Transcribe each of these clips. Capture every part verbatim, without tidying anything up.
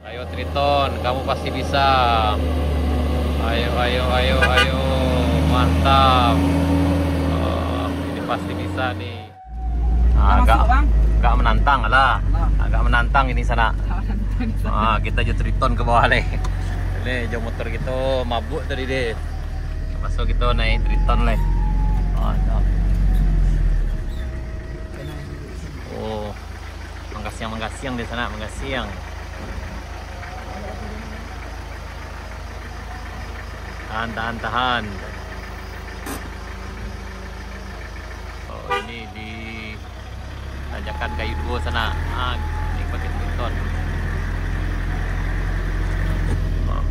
Ayo Triton, kamu pasti bisa. Ayo, ayo, ayo, ayo. Mantap. Oh, ini pasti bisa nih. Ah, agak, agak menantang lah. Nah. Agak menantang ini, sanak. Agak menantang di sana. Ah, kita jo Triton ka bawah leh. Leh, jo motor kita mabuk tadi deh. Masuk kita naik Triton leh. Ah, no. Oh. Manggasiang-manggasiang di sana, manggasiang. Tahan, tahan, tahan. Oh, ini di tanjakan Kayu Duo sana. Ah, ini pakai Triton. Oh.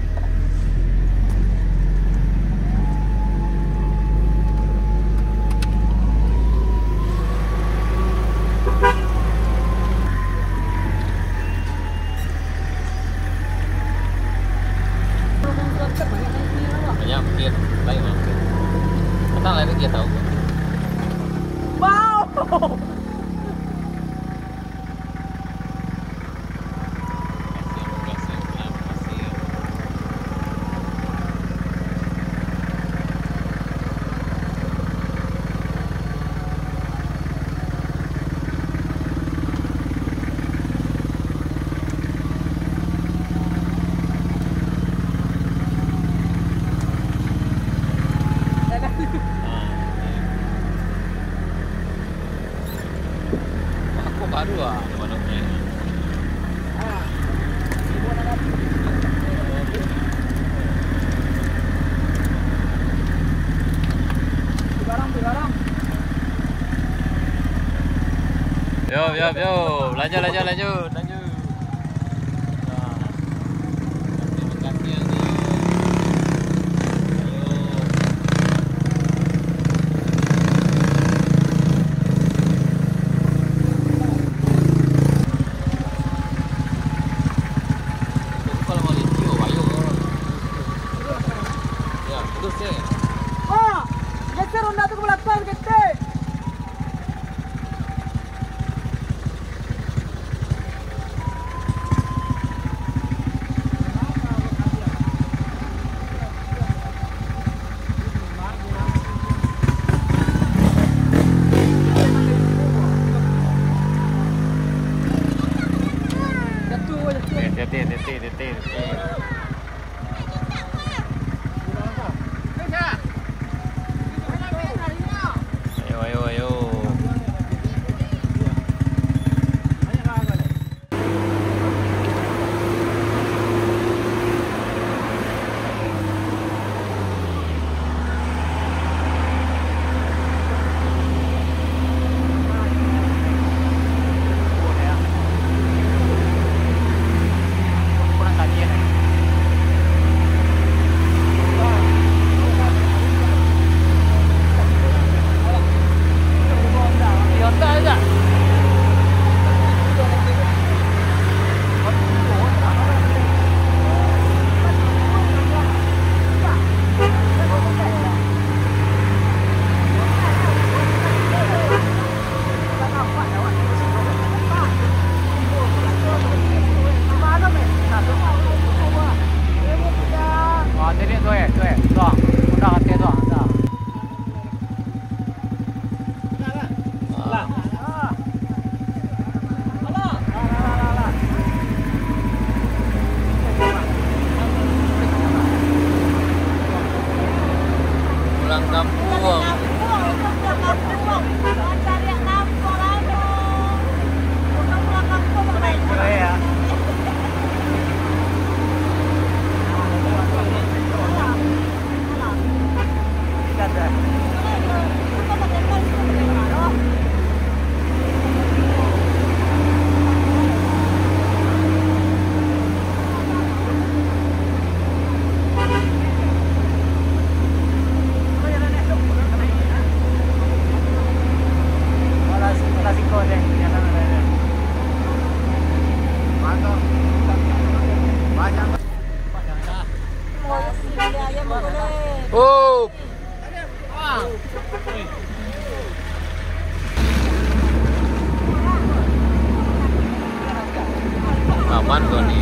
Banyak bukit, baik bang. Datang lagi dia tahu. Wow. Aku baru ah, ada manuk ni. Yo, yo, yo. Lanjut, lanjut, lanjut, lanjut. Nah. Terima kasih, Anggi. Ayo. Jadi kalau mau licin, oh, ayo. Ya, terus deh. Pak, geser Honda tu ke belakang, ketek. Hati-hati, hati-hati, hati-hati. Ayo, ayo, ayo. Ah, tadi tu eh, tu eh, tuang. Udah kata tuang, dah. Pulang kampung. Oh. Aman kau ni.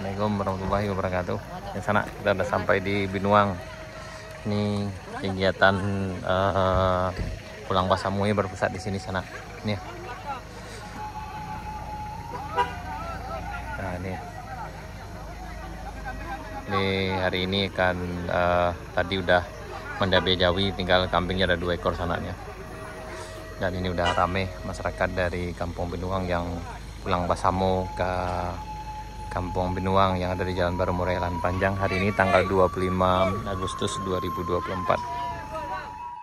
Assalamualaikum warahmatullahi wabarakatuh. Ya, sanak, kita udah sampai di Binuang. Ini kegiatan, eh, Pulang Basamo berpusat di sini, sanak. Nih. Nah, ini. Ini hari ini kan, eh, tadi udah mandabe jawi, tinggal kambingnya ada dua ekor, sanaknya. Dan ini udah rame masyarakat dari Kampung Binuang yang pulang basamo ka Kampung Binuang yang ada di Jalan Baru Murai Alan Panjang. Hari ini tanggal dua puluh lima Agustus dua ribu dua puluh empat.